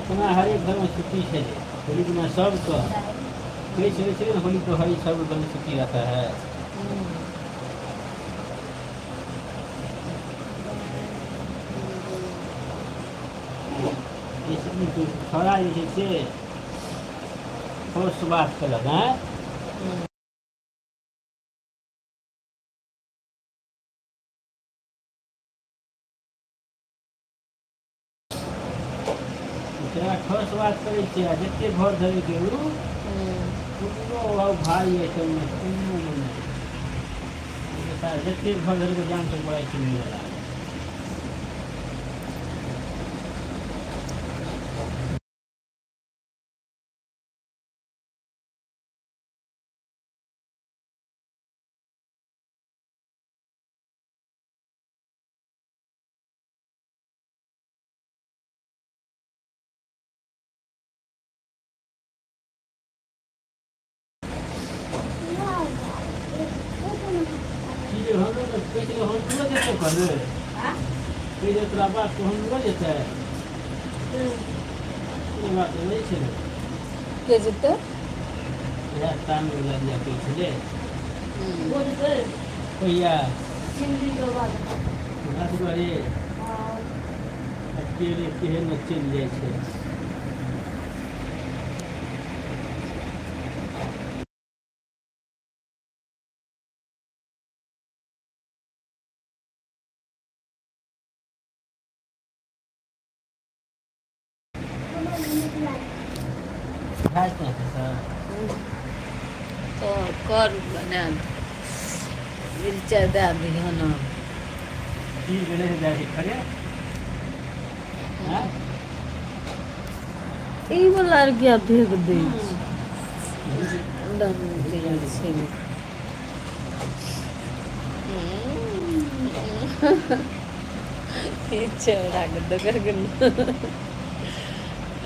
अपना हरेक घरमे छुट्टी छलै होली दिना सबके। कहै छलै छलै ने होली को हरेक सब घरमे छुट्टी रहता है। छौड़ा जे छै से ठोस बात केलक आँय। तेरा ठोस बात करै छियै आ जते घर धरै के उ कोनो भारी आइटम नहि कोनो नहि जते घर धरै के जान से बड़ा चिन्ह वाला। तोरा बाप तो हम जेतै ई बात नहि छै। के जेतै? इएह तान वला दिया कहै छलै कहिया असगरे अकेले केहन चलि जाइ छै। भए जेतै सर। तऽ कर बना मिरचाइ दए दिहन। की भेलै से जाइ छै खरे। आँय? ई वला आर किया फेक दै छै? छै। ई छौड़ा के देखक ने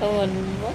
हमर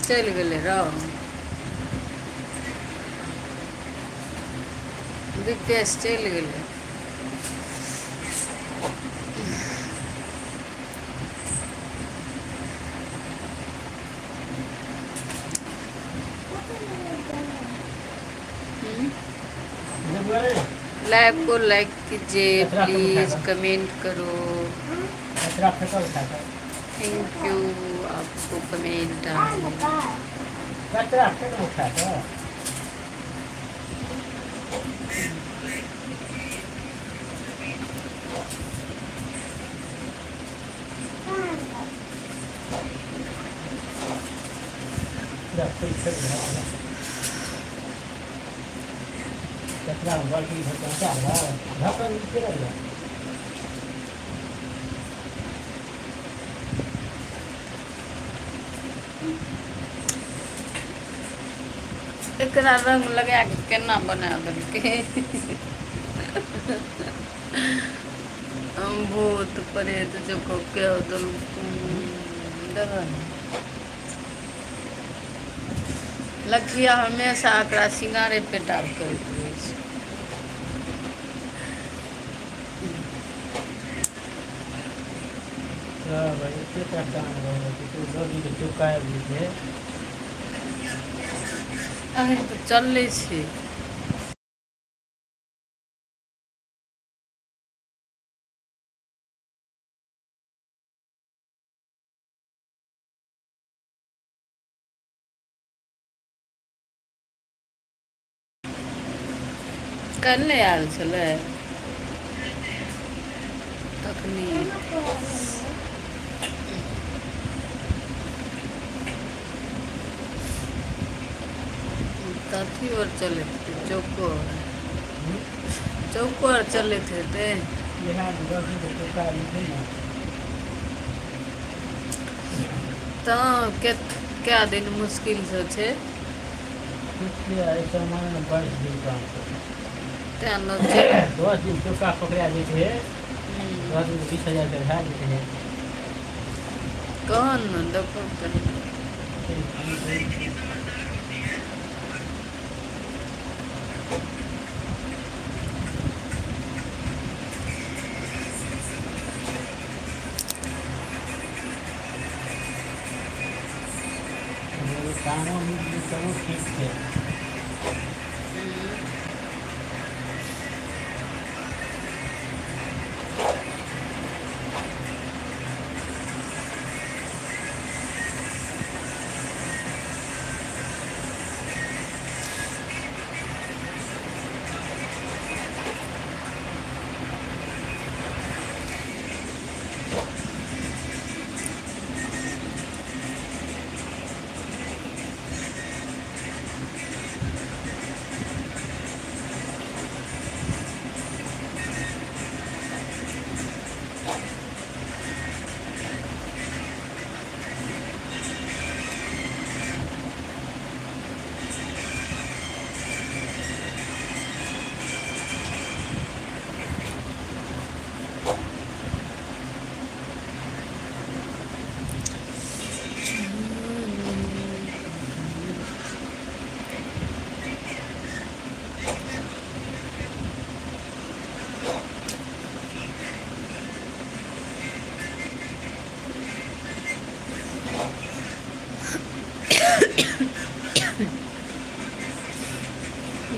चलि गेलै रौ विकेश चलि गेलै। लाइव को लाइक कीजिए प्लीज, कमेंट करो। कचरा फेंको उठा कर। Thank you आपको कमेंट आए। कचरा फेंको उठा कर। पूरा फेंक फेंक रहा है। कचरा में बाल्टी भर पहुंचा रहा है। ढक्कन नीचे रख दिया। एकरा रंग लगा के केना बना देलकै भूत प्रेत जकाँ कए देलकै। देखह ने लखिया हमेशा एकरा सिंगारे पेटार करैत रहै छै। एतेटा काम रहै छै, तू 10 दिन चौका आबि जेतै। अखन तऽ चलै छै। काल्हि नहि आयल छलै तखनी। तऽ अथी आर चलैत हेतै चौको आर। चौको आर चलैत हेतै। इएह 10 दिन चौका आबि जेतै ने। तऽ कए दिन मुश्किलसँ छै। ठीक छै, एहि सबमे 22 दिन काम छै। तें ने छै। 10 दिन चौका पकड़ा जेतै, 10 दिन 20,000 रुपया भए जेतै। कहन ने देखब कनि। कामो मिल जेतै, ठीक छै।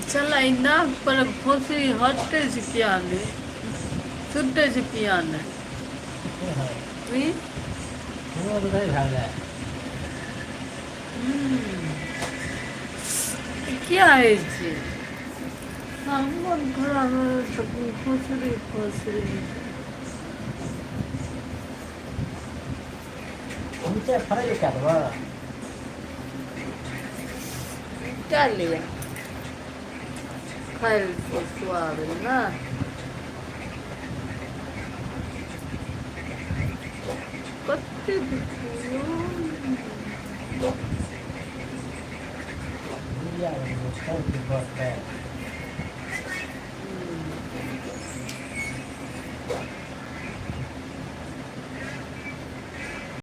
चल, ई नाक पर फोसरी हटै छै किया ने, छुटै छै किया ने? ई हमरो तऽ नहि भए गेलै। किया होइ छै? मन खराब रहै तऽ फोसरी फोसरी। नीचे फड़ै कए देबऽ। कए लिअ, खाय सुआद ने। कते देखियौ। यूरिया सब बढ़तै।